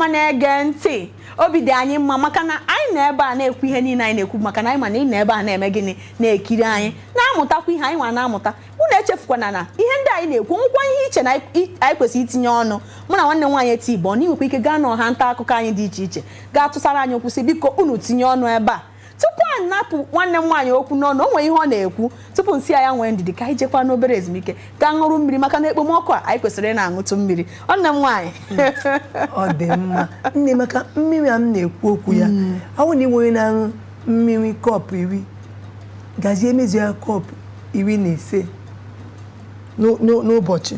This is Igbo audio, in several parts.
Ọma na-ege ntị, obi dị anyị mma maka na anyị nọ ebe a na-ekwu ihe niile anyị na-ekwu, maka na anyị ma na ị nọ ebe a na-eme gịnị? Na-ekiri anyị, na-amụtakwa ihe anyị nwa na-amụta. Unu echefukwana na ihe ndị anyị na-ekwu nwekwa ihe iche na anyị kwesịrị itinye ọnụ. Mụ na nwanne m nwaanyị eti Igbo na ị nwekwa ike gaa n'ọha nta akụkọ anyị dị iche iche, gaa tụsara anyị okwu, sị biko unu tinye ọnụ ebe a. Tupu anyị napụ nwanne m nwaanyị okwu n'ọnụ, o nwere ihe ọ na-ekwu. Tupu nsị ya nwee ndidi ka anyị jekwa n'obere ezumike, gaa ṅụrụ mmiri, maka na ekpomọkụ a anyị kwesịrị ị na-aṅụtụ mmiri. Nwanne m nwaanyị. Ọ dị mma, nne, maka mmiri a m na-ekwu okwu ya. Ọ bụrụ na ị nwere na-aṅụ mmiri kọpụ 10, gazie emezu ya kọpụ 15 n'ụbọchị,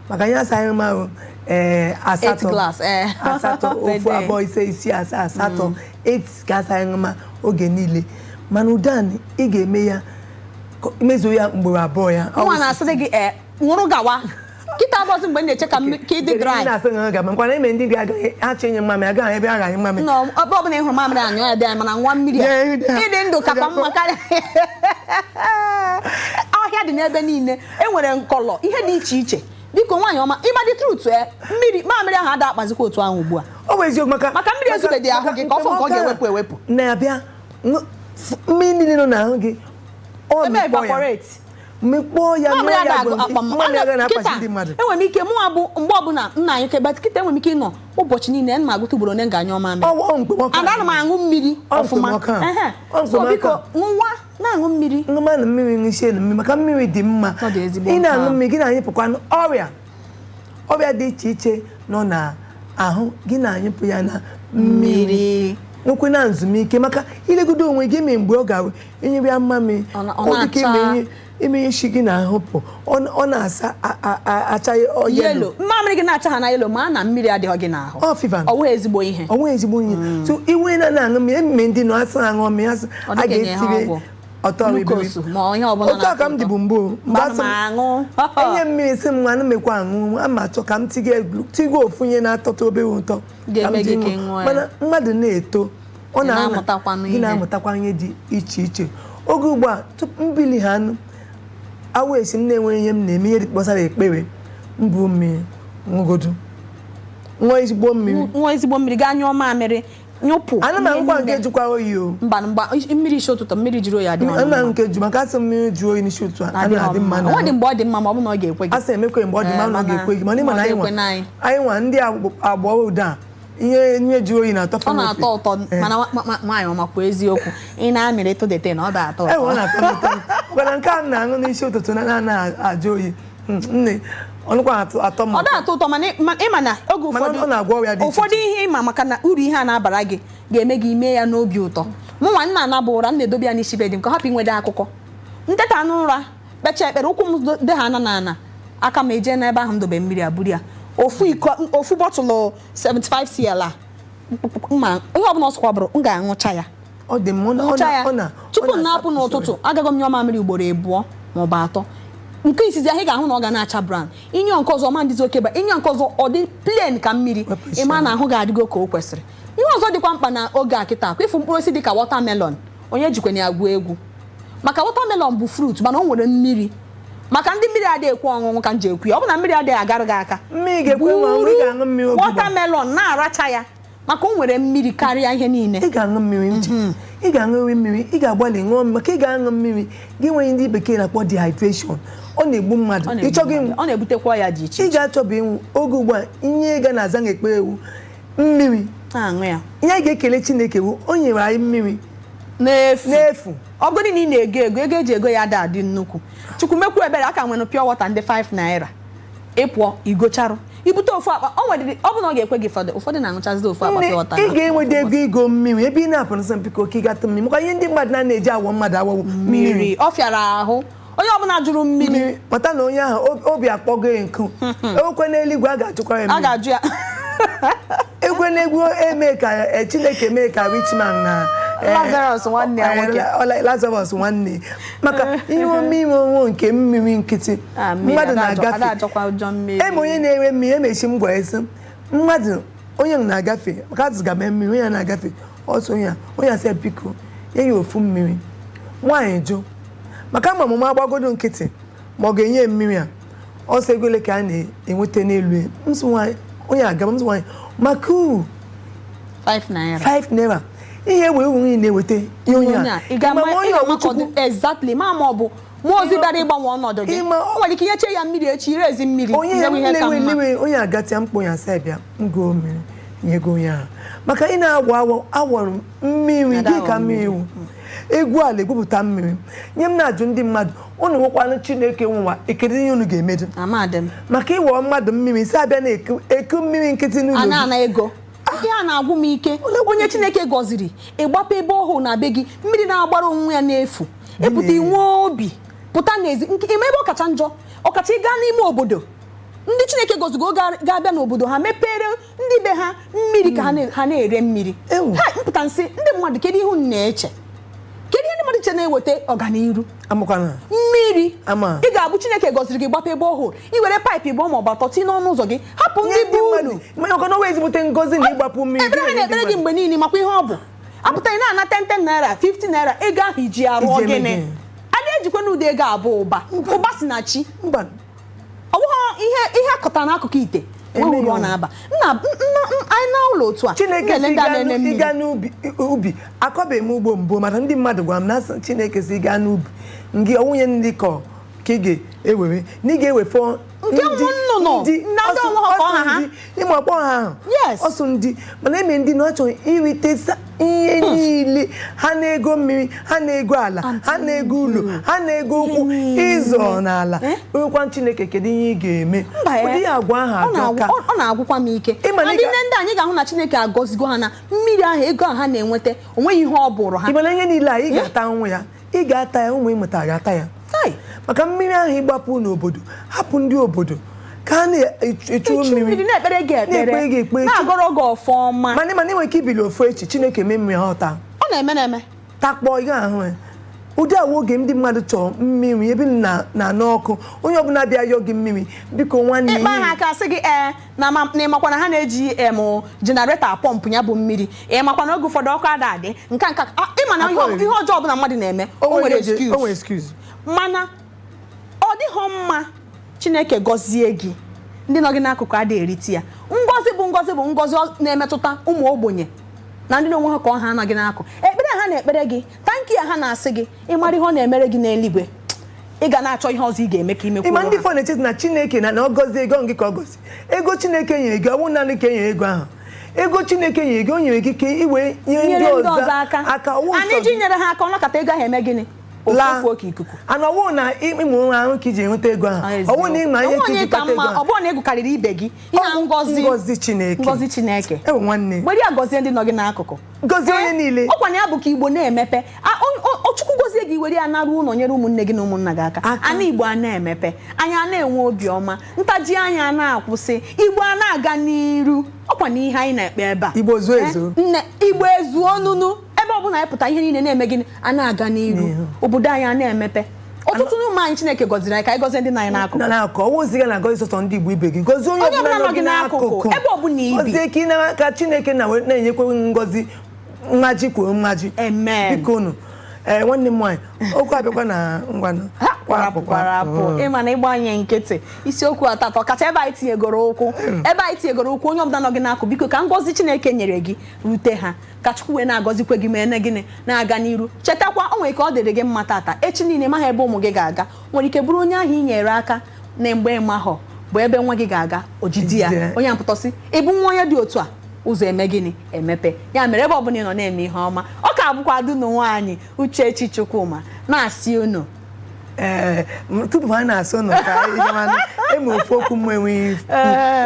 maka ihe asa anyị marụ ee asatọ. Glass, eh. Asatọ, ofu, abụọ, ise, isii, asaa, asatọ, 8 ka asa anyị ma oge niile. Mana ụdan ị ga-eme ya mezuo ya mgboro abụọ ya. Nwa na-asịrị gị ee, ṅụrụ gawa kịta. Abọzi mgbe m na-eche ka ka ị dị dry. Ị na-asị ṅụrụ gaba nkwana ime ndị ga-agaghị achọ inye mmamị agaghị ebe a ga-anyụ mmamị. Nọ ebe ọbụla ị hụrụ mamịrị, anyụ ya dị anyị, mana nwa mmiri a ịdị ndụ kakwa mma karịa. Ọhịa dị n'ebe niile, e nwere nkọlọ, ihe dị iche iche. Biko, nwaanyị ọma, ịgba dị truth e mmiri mamịrị ahụ ada akpazikwa otu ahụ ugbu a. Ọ bụ eziokwu, maka Maka mmiri ezubedị ahụ gị ka ọ fọ nke ọ ga-ewepụ ewepụ. Na-abịa mmiri niile nọ n'ahụ gị, ọ eme mịkpọ ya. Evaporate. Mịkpọọ ya. Mamịrị mịọ ya ada bụ akpa m. Mamịrị agaghị na-akpachi Kịta ndị mmadụ. Enwere m ike mụnwa bụ mgbe ọbụla m na-anyụ kebe kịta, enwere m ike ịnọ ụbọchị niile m ma agụta ugboro ole m ga-anyụ mamịrị. Ọ mkpemọkụ. And ana m aṅụ mmiri Ọ ọfụma. mkpemọkụ a. Ehe. Ọ So mkpemọkụ biko a. ṅụwa, na-aṅụ mmiri. Ṅụmanụ mmiri, ṅụchie na mmiri, maka mmiri dị mma. Ọ dị ezigbo Ị na-aṅụ mkpa. mmiri, gị na-anyịpụkwa ọrịa, ọrịa dị iche iche nọ n'ahụ gị, na-anyịpụ ya na mmiri. Mmiri. Nwekwe na nzumike, maka ilegodo onwe gị ime mgbe ọ ga enyere ya mmamịrị. Ọ ọ dị ka na-acha- ime isi gị na-ahụpụ, ọ na-asa acha yellow. Yellow. Mmamịrị gị na-acha ha na yellow, ma na mmiri adịghị gị n'ahụ. Ọ fever. Ọ nweghị ezigbo ihe. Ọ nweghị ezigbo ihe. So iwe na na-aṅụ mmiri emme ndị nọ asị aṅụ mmiri asị Ọ a dịka enye ha ga-etire ọgwụ ọtọ glucose ma ọ ihe ọbụla Otu a ka m na-atọ dịbụ mbụ. Mgbe Mgbe asị m m aṅụ enye m mmiri, sị m nwa mekwa aṅụ, ama achọ ka m tige ofu ihe na-atọta obere ụtọ ka m Ga-eme ji gị ka ṅụọ. ị ṅụọ ya. Mana mmadụ na-eto, ọ Ị na-amụtakwanụ gị ihe. na-amụtakwa ihe dị iche iche. Oge ugbu a, tupu mbili ha anụ awụ esi m na-enwe ihe m na-eme, ihe dị gbasara ekpere mbụ, mmiri ṅụgodu, ṅụọ ezigbo mmiri. Ṅụọ ezigbo mmiri, gaa nyụọ mamịrị, nyụpụ Ana m ihe aṅụkwa nke niile. jụkwa oyi o. Mba, mgba mmiri isi ụtụtụ, mmiri jụrụ oyi adịghị Ana m mma. aṅụ nke ju, maka asị mmiri jụọ oyi n'isi ụtụtụ a Adịghị na-adị mma mma. Ọ dị n'ahụ. mgbe ọ dị mma, ma ọ bụ na ọ ga-ekwe gị. A sị emekwe mgbe ọ dị mma na ọ Ee, mana ga-ekwe gị, mana ịma na ọ anyị nwa ga-ekwe na anyị. Anyị nwa ndị agbọghọ ụda a, ihe jụrụ oyi na-atọ. Ọ na-atọ ụtọ, mana nwaanyị ọmakwa eziokwu, ị na-amịrị tụdete na ọ da-atọ Ewe, ọ ụtọ. na-atọ m ụtọ, mana nke a m na-aṅụ n'isi ụtụtụ na na-ajụ oyi. Nne, ọnụkwa atọ m Ọ ụtọ. da-atọ ụtọ, mana ịma na oge Mana ụfọdụ ọ na-agwọ ọrịa dị iche. Ụfọdụ ihe ịma, maka na uru ihe a na-abara gị ga-eme gị ime ya n'obi ụtọ. Mụ nwa nna anaba ụra, m na-edobe ya n'isi bed m ka ọ hapụ inwede akụkọ. Nteta n'ụra, kpechaa ekpere, ụkwụ m dị ha ana na ana, aka m eje n'ebe ahụ m dobe mmiri a, buru ya, ofu iko, ofu bọtụlụ 75 cl a ma ihe ọbụla ọ sọkwa bụrụ, m ga-aṅụcha ya. Ọ dị mma, ọ Ṅụcha ya ọ na tupu m na-apụ n'ụtụtụ. Agaghị m nyụọ mamịrị ugboro abụọ maọbụ atọ. Nke izizi ahụ, ị ga-ahụ na ọ ga na-acha brown. Ịnyụọ nke ọzọ, ma ndịzi oke ba. Ịnyụọ nke ọzọ, ọ dị plain ka mmiri. Wepụ isi. Ịma na ahụ ga-adịgo ka o kwesịrị. Ihe ọzọ dịkwa mkpa na oge a kịta akwa ịfụ mkpụrụ osisi dịka watermelon, onye jikwana ya gwuo egwu, maka watermelon bụ fruit, mana o nwere mmiri. Maka ndị mmiri adịghị ekwe ọṅụṅụ ka m ji ekwu ya, ọ bụ na mmiri adịghị agara gị aka. Mmiri ga-ekwe nwa, ị ga-aṅụ mmiri oge ugbu a. Watermelon na-aracha ya, maka o nwere mmiri karịa ihe niile. Ị ga-aṅụ mmiri nche, ị ga-aṅụrị mmiri, ị ga-agbalị ṅụọ, maka ị ga-aṅụ mmiri gị nwere ndị bekee na-akpọ dehydration, ọ na-egbu mmadụ. Ọ na-egbu Ịchọghị mmadụ. Ọ na-ebutekwa ya dị iche ị iche. ga-achọba ịnwụ oge ugbu a, ihe ga na-aza ekpere ewu mmiri. Na-aṅụ ya. Ihe anyị ga-ekele Chineke bụ o nyere anyị mmiri n'efu. N'efu. Ọ bụrụ na ị na-ego ego, ego eji ego ya ada adị nnukwu. Chukwu mekwu ebere, aka nwere pure water ndị 5 naira, ịpụọ igocharụ, ibute ofu akpa. O nwere, ọ bụ na ọ ga-ekwe gị, ụfọdụ ụfọdụ na-aṅụchazi ofu akpa Nne, pure water ị na ga-enweta ego igo mmiri ebe ị na-apụ nsọ mpiko ka ị gata mmiri, maka ihe ndị mmadụ na-eji awọ mmadụ awọwụ mmiri. Mmiri ọ fịara ahụ, onye ọbụla jụrụ mmiri Mmiri, mata na onye ahụ obi akpọgo ya nkụ. Ekwe n'eluigwe, a ga-achụkwa ya A mmiri. ga-ajụ ya. Ekwe n'egwu eme ka Chineke mee ka rich man na Lazarus nwanne ya nwoke. Lazarus nwanne, maka ihe ome ime onwe nke mmiri nkịtị. Ah, mmiri, Mmadụ ada na-agafe ajọkwa ụjọ mmiri. Eme onye na-ere mmiri emechi m gwara esi mmadụ onye na-agafe, maka azụga m mmiri, onye na-agafe ọsọ, onye a onye asị biko nye ya ofu mmiri. Nwaanyị jụ, maka ama m agbagodo nkịtị ma ọ ga-enye m mmiri a ọsọ. Ego ole ka a na-enweta n'elu ya? M sị nwaanyị, onye agaba, m sị nwaanyị maka uru 5 naira. 5 naira, ihe wee uru na-eweta ihe onye a. Ị ga-ama Ịma ma onye ị ga-ama ọwụ ka ọ Chukwu. dị exactly, ma ọ bụ mmụọ ozi bịara ịgbanwe ọnọdụ gị. O nwere ike inyeche ya mmiri echi, ire ezi mmiri Onye ya nyewe ihe ka nlewe mma. Lewe onye agatịa mkpụ ya sị bịa ngoo mmiri nyego onye ahụ, maka ị na-awọ awọ awọrọ mmiri Ada gị ka awọ. Mmiri wụ egwu ala egwupụta mmiri nye m. Na-ajụ ndị mmadụ, unu nwekwanụ Chineke nwa, ekele ihe unu ga-emedu Amadị m. maka ịwọ mmadụ mmiri si abịa na-eku eku mmiri nkịtị A n'ụlọ gị. na-ana ego, ihe a na-agwụ m ike. Onye Chineke gọziri, ịgbapụ ebe ọhụụ na be gị, mmiri na-agbara onwe ya n'efu, ịpụta inwe obi pụta n'ezi nke ime ebe ọkacha njọ, ọkacha ịga n'ime obodo ndị Chineke gọzigo ga-abịa n'obodo ha mepere ndị be ha mmiri ka ha na-ere mmiri. Ewu. Ha mpụta nsị ndị mmadụ, kedu ihe unu na-eche? Kedu ihe ndị mmadụ che na-eweta ọganiru? Amakwana. Mmiri. Ama. Ị ga-abụ Chineke gọziri gị, gbapụ ebe ọhụụ, i were paịpụ ịbụọ ma ọ bụ atọ tinye n'ọnụ ụzọ gị, hapụ ndị nye be ndị unu. mmadụ maka na ọwa ezigbote ngozi na ịgbapụ mmiri. Ekpere ha na-ekpere gị mgbe niile, makwa ihe ọ bụ apụta ị na-ana 10 naira, 50 naira, ego ahụ iji arụ Iji eme gịnị? gịnị? A na-ejikwa n'ụdị ego abụọ ụba ụba si na chi. Mba. Ọ bụghị ihe akọtara n'akụkụ ite enweghị uru ọ na-aba. Nna anyị na ụlọ otu a Chineke na-ele si ndị a na-ene mmiri. ịga n'ubi ubi akọbeghị m ugbo mbụ, mana ndị mmadụ gwara m na asị Chineke si gaa n'ubi ngị nwunye ndị kọ ka ị ga-ewere na ị ga-ewefọ. Nke ụmụ nnụnụ na ndị onwe ha ka ọ ha ha. Ịma ọkpọ ha ahụ. Yes. Ọsụ ndị mana eme ndị na ọ chọrọ irite ihe niile ha na-ego mmiri, ha na-ego ala, ha na-ego ụlọ, ha na-ego ụkwụ ịzọ n'ala. Eh? Onwekwa Chineke, kedu ihe ị ga-eme? Mba, ya. Ụdị agwa ahụ Ọ na-agwụ- ajọka. ọ na-agwụkwa m ike. Ịma na Na ị ndị nne ndị anyị ga-ahụ na Chineke agọzigo ha na mmiri ahụ, ego ahụ ha na-enweta, o nweghị ihe ọ bụrụ ha. Ị mara ihe niile a ị ga-ata ahụhụ ya, ị ga-ata ya, ụmụ ịmụta ga-ata ya. Tai. Maka mmiri ahụ ịgbapụ n'obodo, hapụ ndị obodo ka ha na-echu Echu mmiri. mmiri, na-ekpere gị ekpere. Na-ekpere gị ekpere. Na-agọrọ gị ọfọma. Mana ị nwere ike ibili ofu echi, Chineke mee mmiri ha ọta. Ọ na-eme na-eme. Takpọọ ihe ahụ ya. Ụdị awa oge ndị mmadụ chọrọ mmiri ebe na n'ọkụ, onye ọbụla bịa yọọ gị mmiri, biko nwanne. Ịkpa ha aka sị gị ee na ịmakwa na ha na-eji em generator pọmpụ ya bụ mmiri, ịmakwa na oge ụfọdụ ọkụ ada adị nka ịma na Akọ ihe ọjọọ ọbụla mmadụ na-eme, o nwere o nwere excuse. Excuse. Mana ọ dịghọ mma Chineke gọzie gị, ndị nọ gị n'akụkụ adịghị erite ya. Ngọzi bụ ngọzi bụ ngọzi, ọ na-emetụta ụmụ ogbenye na ndị onwe ha ka ọ ha anọghị n'akụ. Ekpere ha na-ekpere gị, thank you ha na-asị gị, ịmara ihe ọ na-emere gị n'eluigwe, ị ga na-achọ ihe ọzọ ị ga-eme ka imekwu. Ịma ndị fọ na-echeta na Chineke na ọ gọzie ego gị ka ọ gọzie ego Chineke nyere gị, ọ bụrụ naanị ka e nyere ego ahụ, ego Chineke nyere gị, o nyere gị ka ị wee nye nyere ndị ndị ọzọ ọzọ aka. Aka ọwụ Ana nsọ iji gị. nyere ha aka, ọ nakọta ego ahụ eme gịnị? Laa. Ofufu oke ikuku. Ana ọwụ na ịmụ nwa ahụ ka iji enweta ego ahụ, ọwụ na ịma ihe Ọwụ ka onye iji ka kpata ego mma, ọ ahụ. bụrụ na ego karịrị ibe gị, ihe a ngọzi. Ngọzi Chineke. Ngọzi Chineke. Ewe nwanne. Were ya gọzie ndị nọ gị n'akụkụ. Gọzie onye niile. Ọkwa na ya bụ ka Igbo na-emepe. Chukwu gọzie gị, were ya nara ụlọ, nyere ụmụnne gị na ụmụnna gị aka. Aka. Ana Igbo a na-emepe, anyị a na-enwe obiọma, ntaji anya a na-akwụsị, Igbo a na-aga n'iru. Ọkwa na ihe anyị na-ekpe ebe a. Igbo zuo ezuo. Nne Igbo ezuo nunu, ebe ọbụla anyị pụta, ihe niile na-eme gịnị? A na-aga n'iru. N'ihu. Obodo anyị a na-emepe. Ọtụtụ n'ụmụ anyị Chineke gọziri anyị, ka anyị gọzie ndị nọ anyị n'akụkụ. Na na-akọ ọwụ oziga na-agọzi sọsọ ndị Igbo ibe gị, gọzie onye Onye ọbụla ọbụla nọ gị n'akụkụ. Ebe ọbụla ibi. Gọzie ka ị ka Chineke na-enyekwa ngọzi mmaji kwuo mmaji. Amen. Biko unu, ee, nwanne m nwaanyị, okwu abịakwa na ngwanụ. Ha kwarapụ kwarapụ. Ịma na ịgbanye nkịtị isiokwu atọ kacha ebe anyị tinyegoro ụkwụ, ebe anyị tinyegoro ụkwụ, onye ọbụla nọ gị n'akụ, biko, ka ngọzi Chineke nyere gị rute ha, ka Chukwu wee na-agọzikwe gị, ma ene gịnị na-aga n'iru. Chetakwa, o nwere ka ọ dịrị gị mma tata, echi niile maha ebe ụmụ gị ga-aga. Nwere ike bụrụ onye ahụ ị nyere aka na mgbe ịmahọ bụ ebe nwa gị ga-aga ojidi ya. Ojidi ya. Onye mpụtasị ịbụ nwa onye dị otu a, ụzọ eme gịnị? Emepe. Ya mere, ebe ọbụla ị nọ na-eme ihe ọma, ọ ka bụkwa dunu nwaanyị Uchechi Chukwuma na-asị unu. Ee, tupu ha na-asụ nụ ka anyị gawanụ, eme ofu okwu m enweghị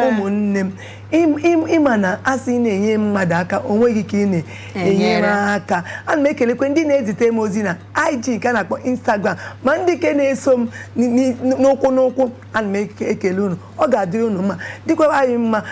ụmụnne m. Ịma na asị ị na-enye mmadụ aka, onweghị ka ị na-enyere Enyere. aka. Ana m ekelekwe ndị na-ezite m ozi na IG nke a na-akpọ Instagram, ma ndị ke na-eso m n'ụkwụ n'ụkwụ. Ana m ekele unu, ọ ga-adịrị unu mma, dịkwara anyị mma.